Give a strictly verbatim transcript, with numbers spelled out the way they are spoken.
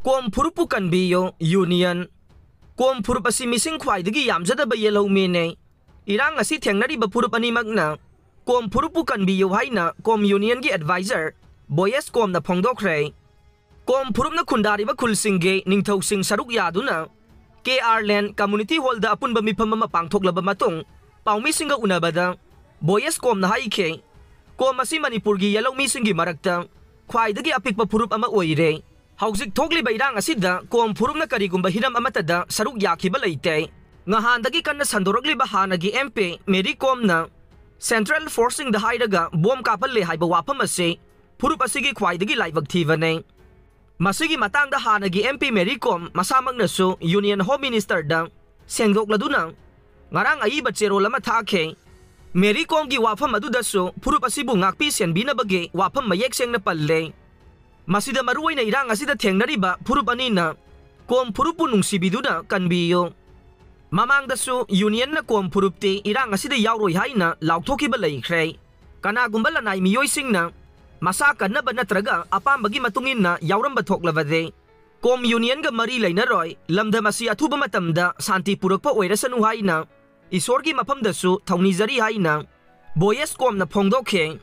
ꯀꯣꯝ ꯐꯨꯔꯨꯞꯄꯨ ꯀꯟꯕꯤꯌꯨ, union. ꯀꯣꯝ ꯐꯨꯔꯨꯞ ꯑꯁꯤ ꯃꯤꯁꯤꯡ ꯈ꯭ꯋꯥꯏꯗꯒꯤ ꯌꯥꯝꯖꯗꯕ ꯌꯦꯜꯍꯧꯃꯤꯅꯦ꯫ ꯏꯔꯥꯡ ꯑꯁꯤ ꯊꯦꯡꯅꯔꯤꯕ ꯐꯨꯔꯨꯞ ꯑꯅꯤꯃꯛꯅ ꯀꯣꯝ ꯐꯨꯔꯨꯞꯄꯨ ꯀꯟꯕꯤꯌꯨ ꯍꯥꯏꯅ ꯀꯣꯝ ꯌꯨꯅꯤꯌꯟꯒꯤ ꯑꯦꯗꯚꯥꯏꯖꯔ ꯕꯣꯌꯦꯁ ꯀꯣꯝꯅ ꯐꯣꯡꯗꯣꯛꯈ꯭ꯔꯦ꯫ ꯀꯣꯝ ꯐꯨꯔꯨꯞꯅ ꯈꯨꯟꯗꯥꯔꯤꯕ ꯈꯨꯜꯁꯤꯡꯒꯤ ꯅꯤꯡꯊꯧꯁꯤꯡ ꯁꯔꯨꯛ ꯌꯥꯗꯨꯅ ꯀꯦ ꯑꯥꯔ ꯂꯦꯟ ꯀꯝꯃꯨꯅꯤꯇꯤ ꯍꯣꯜꯗ ꯑꯄꯨꯟꯕ ꯃꯤꯐꯝ ꯑꯃ ꯄꯥꯡꯊꯣꯛꯂꯕ ꯃꯇꯨꯡ ꯄꯥꯎꯃꯤꯁꯤꯡꯒ ꯎꯅꯕꯗ ꯕꯣꯌꯦꯁ ꯀꯣꯝꯅ ꯍꯥꯏꯈꯤ, ꯀꯣꯝ ꯑꯁꯤ ꯃꯅꯤꯄꯨꯔꯒꯤ ꯌꯦꯜꯍꯧꯃꯤꯁꯤꯡꯒꯤ ꯃꯔꯛꯇ ꯈ꯭ꯋꯥꯏꯗꯒꯤ ꯑꯄꯤꯛꯄ ꯐꯨꯔꯨꯞ ꯑꯃ ꯑꯣꯏꯔꯦ꯫ ꯍꯧꯖꯤꯛ ꯊꯣꯛꯂꯤꯕ ꯏꯔꯥꯡ ꯑꯁꯤꯗ ꯀꯣꯝ ꯐꯨꯔꯨꯞꯅ ꯀꯔꯤꯒꯨꯝꯕ ꯍꯤꯔꯝ ꯑꯃꯠꯇꯗ ꯁꯔꯨꯛ ꯌꯥꯈꯤꯕ ꯂꯩꯇꯦ꯫ ꯉꯍꯥꯟꯗꯒꯤ ꯀꯟꯅ ꯁꯟꯗꯣꯔꯛꯂꯤꯕ ꯍꯥꯟꯅꯒꯤ ꯑꯦꯝ ꯄꯤ ꯃꯦꯔꯤ ꯀꯣꯝꯅ ꯁꯦꯟꯇ꯭ꯔꯦꯜ ꯐꯣꯔꯁꯁꯤꯡꯗ ꯍꯥꯏꯔꯒ ꯕꯣꯝ ꯀꯥꯞꯍꯜꯂꯦ ꯍꯥꯏꯕ ꯋꯥꯐꯝ ꯑꯁꯤ ꯐꯨꯔꯨꯞ ꯑꯁꯤꯒꯤ ꯈ꯭ꯋꯥꯏꯗꯒꯤ ꯂꯥꯏꯕꯛ ꯊꯤꯕꯅꯤ꯫ ꯃꯁꯤꯒꯤ ꯃꯇꯥꯡꯗ ꯍꯥꯟꯅꯒꯤ ꯑꯦꯝ ꯄꯤ ꯃꯦꯔꯤ ꯀꯣꯝ ꯃꯁꯥꯃꯛꯅꯁꯨ ꯌꯨꯅꯤꯌꯟ ꯍꯣꯝ ꯃꯤꯅꯤꯁꯇꯔꯗ ꯁꯦꯡꯗꯣꯛꯂꯗꯨꯅ ꯉꯔꯥꯡ ꯑꯏꯕ ꯆꯦꯔꯣꯜ ꯑꯃ ꯊꯥꯈꯤ꯫ ꯃꯦꯔꯤ ꯀꯣꯝꯒꯤ ꯋꯥꯐꯝ ꯑꯗꯨꯗꯁꯨ ꯐꯨꯔꯨꯞ ꯑꯁꯤꯕꯨ ꯉꯥꯛꯄꯤ ꯁꯦꯟꯕꯤꯅꯕꯒꯤ ꯋꯥꯐꯝ ꯃꯌꯦꯛ ꯁꯦꯡꯅ ꯄꯜꯂꯦ꯫ ꯃꯁꯤꯗ ꯃꯔꯨꯑꯣꯏꯅ ꯏꯔꯥꯡ ꯑꯁꯤꯗ ꯊꯦꯡꯅꯔꯤꯕ ꯐꯨꯔꯨꯞ ꯑꯅꯤꯅ ꯀꯣꯝ ꯐꯨꯔꯨꯞꯄꯨ ꯅꯨꯡꯁꯤꯕꯤꯗꯨꯅ ꯀꯟꯕꯤꯌꯨ꯫ ꯃꯃꯥꯡꯗꯁꯨ ꯌꯨꯅꯤꯌꯟꯅ ꯀꯣꯝ ꯐꯨꯔꯨꯞꯇꯤ ꯏꯔꯥꯡ ꯑꯁꯤꯗ ꯌꯥꯎꯔꯣꯏ ꯍꯥꯏꯅ ꯂꯥꯎꯊꯣꯛꯈꯤꯕ ꯂꯩꯈ꯭ꯔꯦ꯫ ꯀꯅꯥꯒꯨꯝꯕ ꯂꯅꯥꯏ ꯃꯤꯑꯣꯏꯁꯤꯡꯅ ꯃꯁꯥ ꯀꯟꯅꯕ ꯅꯠꯇ꯭ꯔꯒ ꯑꯄꯥꯝꯕꯒꯤ ꯃꯇꯨꯡ ꯏꯟꯅ ꯌꯥꯎꯔꯝꯕ ꯊꯣꯛꯂꯕꯗꯤ ꯀꯣꯝ ꯌꯨꯅꯤꯌꯟꯒ ꯃꯔꯤ ꯂꯩꯅꯔꯣꯏ, ꯂꯝꯗꯝ ꯑꯁꯤ ꯑꯊꯨꯕ ꯃꯇꯝꯗ ꯁꯥꯟꯇꯤ ꯄꯨꯔꯛꯄ ꯑꯣꯏꯔꯁꯅꯨ ꯍꯥꯏꯅ ꯏꯁꯣꯔꯒꯤ ꯃꯐꯝꯗꯁꯨ ꯊꯧꯅꯤꯖꯔꯤ ꯍꯥꯏꯅ ꯕꯣꯌꯦꯁ ꯀꯣꯝꯅ ꯐꯣꯡꯗꯣꯛꯈꯤ꯫